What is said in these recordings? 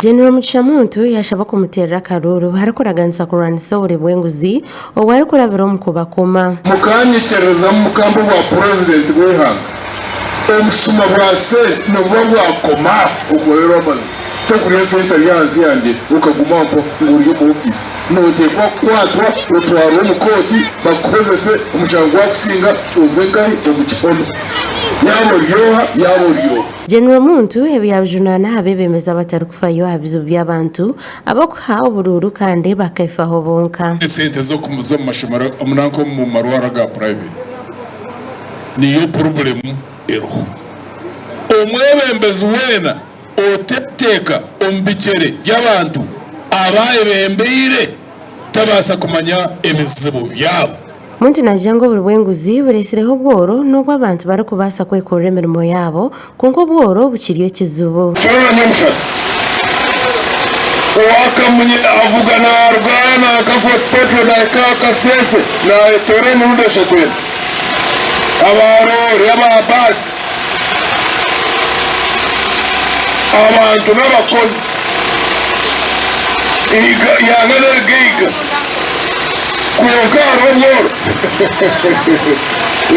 General Mugisha Muntu yashaba kumuteerera akaruuru arikuraganisa kurwanisa oburi bw'enguzi obwo arikurabira omu kubakoma. Mukanyikyerereza mukamba obwa purezidenti bw'eihanga, obushuma bwa sente nibuba bwakoma okubabeera ow'amazima. Tokurya esente ari ahansi yangye okaguma mpo ngu ori omu ofiisi. Nooteekwa kukwatwa otwarwe omu kooti bakuhozese omushango gwakusinga oze nkahi omu kihome. Yaaba ori oha, yaaba ori oha. General Muntu ebi yaabijunaana aha beebembezi abatarikufayo aha bizibu by'abantu abarikuha oburuuru kandi bakeefaho bonka. Esente z'omu mashomero nanka omu marwaro aga private niyo purobulemu eriho. Omwebembezi weena oteteeka omu bigyere by'abantu abayebembeire tabaasa kumanya ebizibu byabo. Muntu naagira ngu oburi bw'enguzi bureetsireho obworo n'obu abantu barikubaasa kwekorera emirimo yaabo, kwonka obworo bukiri ekizibu. Kiro na nyomushana, owa Kamunye avuga naaruga nanka Fort Portal naahika aha Kasese naayetoora emirundi eshatu ena. Aba roore, aba baasi, abantu n'abakozi, eihanga n'erigaiga. Kwonka hariho obworo.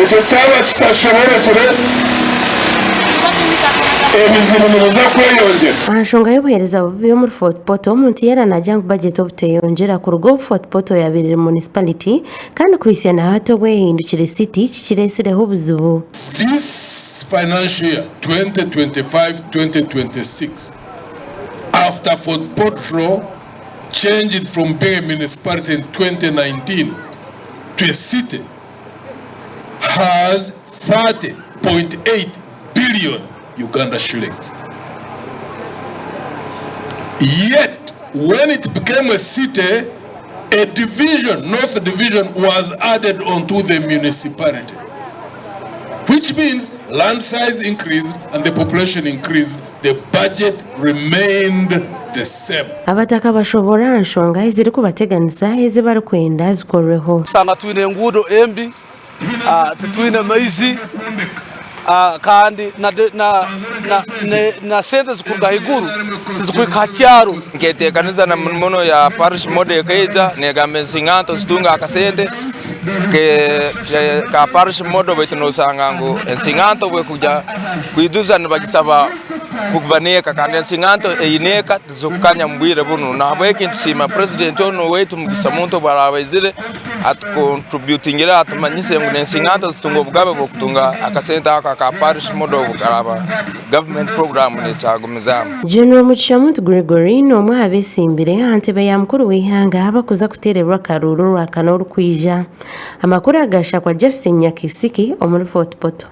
Ekyo kyaba kitashoboorokire, ebizibu nibiza kweyongyera. Aha nshonga y'obuheereza bubi omuri Fort Portal, omuntu yeena naagira ngu bajeti obuteyongyera kuruga obu Fort Portal yaabaire eri municipality kandi kuhitsya na hati obu ehindukire city kikireetsireho obuzibu. This financial year 2025-2026 after Fort Portal changed from being a municipality in 2019 to a city has 30.8 billion Uganda shillings. Yet when it became a city, a division, North Division, was added onto the municipality, which means land size increased and the population increased, the budget remained the same. Abataka bashoboora aha nshonga ezirikubateganisa ezi barikwenda zikorweho. Kushanga twine enguudo embi, titwine maizi kandi na sente ezikuruga ahaiguru tizikuhika aha kyaro. Nketeekaniza na muno ya parish model ekaija negamba ensinganto zitunge akasente ka parish model baitu nosanga ngu ensinganto obu ekuija kwijuza nibagisaba kuba n'eka kandi ensinganto eine eka tizikukanya omu bwire bunu. Nahabweki nitusiima purezidenti onu owaitu Mugisa Muntu obu araaba aizire atukontributingire atumanyise ngu n'ensinganto zitunga obugabe bw'okutunga akasente ako aka parish model obu karaaba gavumenti puroguraamu nekyagumizaamu. General Mugisha Muntu Gregory n'omwe aha betsimbire aha ntebe ya mukuru w'eihanga abakuza kuteererwa akaruuru orwakana orukwija. Amakuru aga gashakwa Justin Nyakisiki omuri Fort Portal.